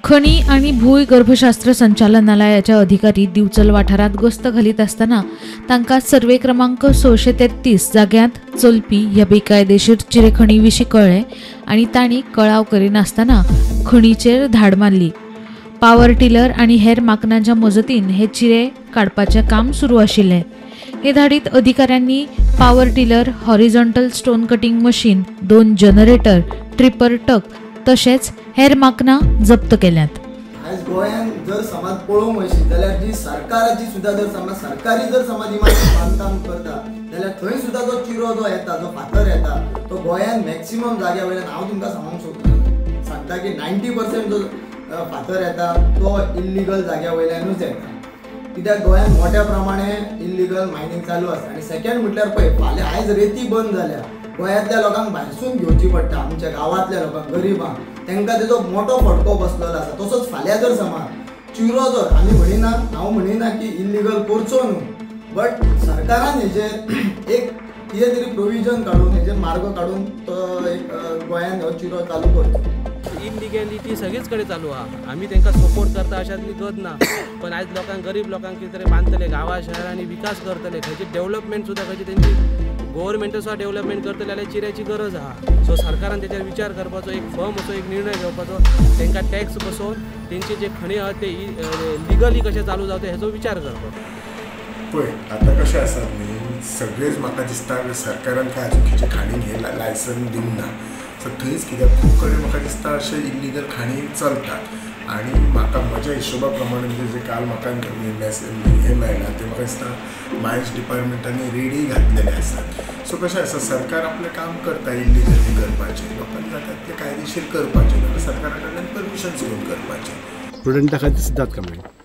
खणी आनी भूंयगर्भशास्त्र संचालनालयाचे अधिकारी दिवचल वाठारांत गस्त घालीत आसतना तांकां सर्वे क्रमांक 633 जाग्यांत चलपी ह्या बेकायदेशीर चिरेखणी विशीं कळ्ळें आनी तांणी कळाव करिनासतना खणीचेर धाड मारली. पावर टिलर आनी हेर माकनांच्या मजतीन हे चिरे काडपाचें काम सुरू आशिल्लें. हे धाडीत अधिकाऱ्यांनी power tiller, horizontal stone cutting machine, 2 generator, tripper truck तशेंच हेर माकनां जप्त केल्यात. आयज गोंयांत जर समाज पळोवंक वयशी जाल्यार जी सरकाराची सुद्दां जर समज सरकारी जर समज इमारत बांदकाम करता जाल्यार थंय सुद्दां जो चिरो जो येता, जो फातर येता तो गोंयांत मॅक्सिमम जाग्या वयल्यान हांव तुमकां सांगूंक सोदता सांगता की 90% जो फातर येता तो इल्लिगल जाग्या वयल्यानूच येता. कित्याक गोंयांत मोठ्या प्रमाणे इल्लिगल मायनींग चालू आसा. आनी सेकंड म्हटल्यार पळय फाल्यां आयज रेती बंद जाल्या, गोंयांतल्या लोकांक भायरसून घेवची पडटा, आमच्या गांवांतल्या लोकांक, गरिबांक, तांकां तेजो मोठो फटको बसलेलो आसा. तसोच फाल्यां जर समज चिरो जर आमी म्हणिना, हांव म्हणिना की इल्लिगल करचो न्हू, बट सरकारान हेजेर एक कितें तरी प्रोविजन काडून हेजेर मार्ग काडून तो एक गोंयांत हो चिरो चालू करचो. इलिगॅलिटी सगळीच कडेन चालू आहा, आमी तांकां सपोर्ट करता अशातली गत ना, पण आयज लोकांक, गरीब लोकांक कितें तरी बांदतले, गांवा शहरांनी विकास करतले, खंयची डेव्हलपमेंट सुद्दां खंयची तेंची गोवोरमेंट सुद्दां डेव्हलपमेंट करतले जाल्यार चिऱ्याची गरज आहा. सो सरकारान तेचेर विचार करपाचो, एक फर्म असो एक निर्णय घेवपाचो, तांकां टॅक्स बसोवन तेंचे जे खणी आहा ते लिगली कशें चालू जावचे हेचो विचार करपाचो. पळय आतां कशें आसा न्ही, सगळेच म्हाका दिसता सरकारान काय अजून खंयचे खाणीक हें लायसन दिवंक ना. सो थंयच कित्याक खूब कडेन म्हाका दिसता अशें इल्लिगल खाणी चलतात. आनी म्हाका म्हज्या हिशोबा प्रमाणे म्हणजे जे काल म्हाका हें मेळ्ळां तें म्हाका दिसता मायन्स डिपार्टमेंटांनी रेडी घातलेले आसात. सो कशें आसा, सरकार आपलें काम करता इल्लिगल हें करपाचें, लोकांक जाता तितलें कायदेशीर करपाचें, नाल्यार सरकारा कडल्यान परमिशन्स घेवन करपाचें. स्टुडंटा खातीर सिद्धार्थ कांबळे.